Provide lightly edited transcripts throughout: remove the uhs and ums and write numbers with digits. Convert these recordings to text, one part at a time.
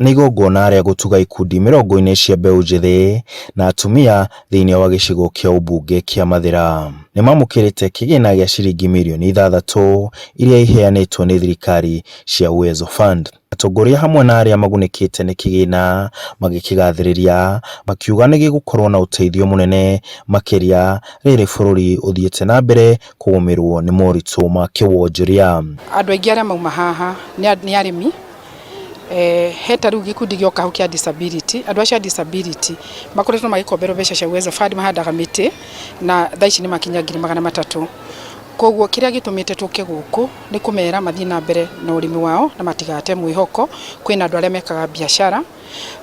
Nĩ igongona rĩa gũtuga ikundi mĩrongo-inĩ cia mbeũ njĩthĩ na atumia thĩinĩ wa gĩcigo kĩa ũmbunge kĩa Mathĩra. Nĩ mamũkĩrĩte kĩgĩna gĩa ciringi mirioni ithathatũ iria iheanĩtwo nĩ thirikari cia Uwezo Fund. Atongoria hamwe na arĩa magunĩkĩte nĩ kĩgĩna magĩkĩgathĩrĩria makiuga nĩ gĩgũkorwo na ũteithio mũnene makĩria rĩrĩ bũrũri ũthiĩte na mbere kũgũmĩrwo nĩ moritũ ma kĩwonjoria. Andũ aingĩ arĩa mauma haha nĩ arĩmi. He ta rĩu gĩkundi gĩoka hau kĩa disability, andũ acio a disability makoretwo magĩkomberwo mbeca cia Uwezo Fund mahandaga mĩtĩ na thaa ici nĩ makinya 300,000. Koguo kĩrĩa gĩtũmĩte tũke gũkũ nĩ kũmera mathiĩ na mbere na ũrĩmi wao na matigate mwĩhoko. Kwĩna andũ arĩa mekaga biacara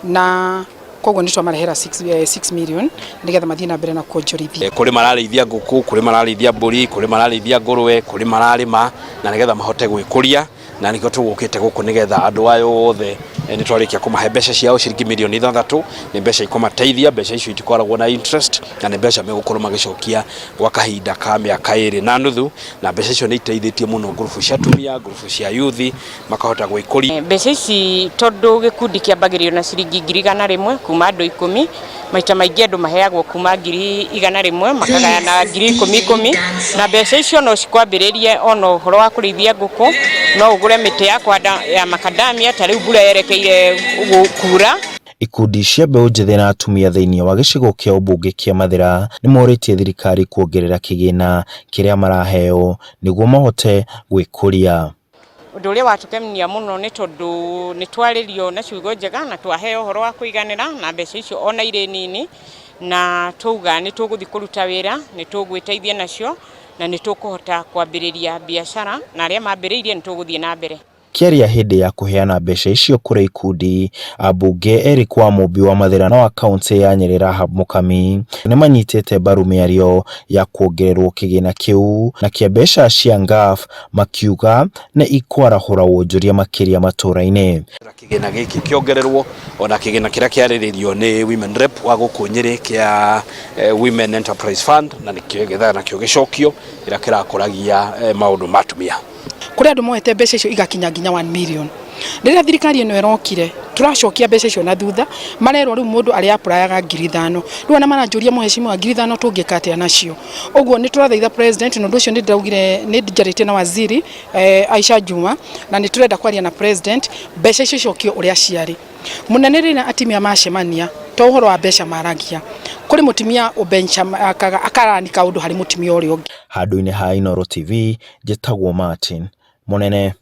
na koguo nĩ twamarehera 6 million nĩgetha mathiĩ na mbere na kuonjorithia. Kũrĩ mararĩithia ngũkũ, kũrĩ mararĩithia mbũri, kũrĩ mararĩithia ngũrũwe, kũrĩ mararĩma na nĩgetha mahote gwĩkũria. Na nĩkĩo tũgũkĩte gũkũ nĩgetha andũ aya othe nĩ twarĩkia kũmahe mbeca ciao ciringi mirioni ithathatũ, nĩ mbeca ikũmateithia, mbeca icio itikoragwo na interest na nĩ mbeca megũkorwo magĩcokia gwa kahinda ka mĩaka ĩrĩ na nuthu, na mbeca icio nĩ iteithĩtie mũno ngurubu cia atumia, ngurubu cia yuthi makahota gwĩkũria. Mbeca ici tondũ gĩkundi kĩambagĩrĩrio na ciringi 100,000 kuma andũ ikũmi, maita maingĩ andũ maheagwo kuma 100,000 makagayana 10,000 ikũmi, na mbeca icio no cikwambĩrĩrie ona ũhoro wa kũrĩithia ngũkũ, no ũgũre mĩtĩ ya kũhanda ya macadamia ta rĩu mbura yerekeire kura. Ikundi cia mbeũ njĩthĩ na atumia thĩinĩ wa gĩcigo kĩa ũmbunge kĩa Mathĩra nĩ morĩtie thirikari kuongerera kĩgĩna kĩrĩa maraheo nĩguo mahote gwĩkũria. Ũndũ ũrĩa watũkenia mũno nĩ tondũ nĩ twarĩrio na ciugo njega na twaheo ũhoro wa kũiganĩra na mbeca icio ona irĩ nini, na twauga nĩ tũgũthiĩ kũruta wĩra, nĩ tũgwĩteithia nacio na nĩ tũkũhota kwambĩrĩria biacara na arĩa mambĩrĩirie nĩ tũgũthiĩ na mbere. Akĩaria hĩndĩ ya kũheana mbeca icio kũrĩ ikundi, ambunge erĩ kwa Mũmbi wa Mathĩra na wa kauntĩ ya Nyĩrĩ Rahab Mũkami nĩ manyitĩte mbaru mĩario ya kuongererwo kĩgĩna kĩu na kĩa mbeca cia NGAAF makiuga nĩ ikwarahũra wonjoria makĩria matũra-inĩ. Kĩgĩna gĩkĩ kĩongererwo ona kĩgĩna kĩrĩa kĩarĩrĩirio nĩ Women Rep wa gũkũ Nyĩrĩ kĩa Women Enterprise Fund na nĩkĩo getha nakĩo gĩcokio kĩrĩa kĩrakũragia maũndũ ma atumia. Kũrĩ andũ moete mbeca icio igakinya nginya 1 million. Rĩrĩa thirikari ĩno ĩrokire tũracokia mbeca icio na thutha, marerwo rĩu mũndũ arĩ apply 5,000. Rĩu ona maranjũria mũhecimiwa 5,000 tũngĩka atĩa nacio. Ũguo nĩ tũrathaitha president na ũndũ ũcio nĩ ndĩraugire nĩ njarĩtie na waziri Aisha Juma na nĩ tũrenda kwaria na president mbeca icio icokio ũrĩa ciarĩ. Mũnene rĩrĩa atumia macemania to ũhoro wa mbeca maragia, kũrĩ mũtumia ũbenchmarkaga akarani kaũndũ harĩ mũtumia ũrĩa ũngĩ. Handũ-inĩ ha Inooro TV, njĩtagwo Martin Mũnene.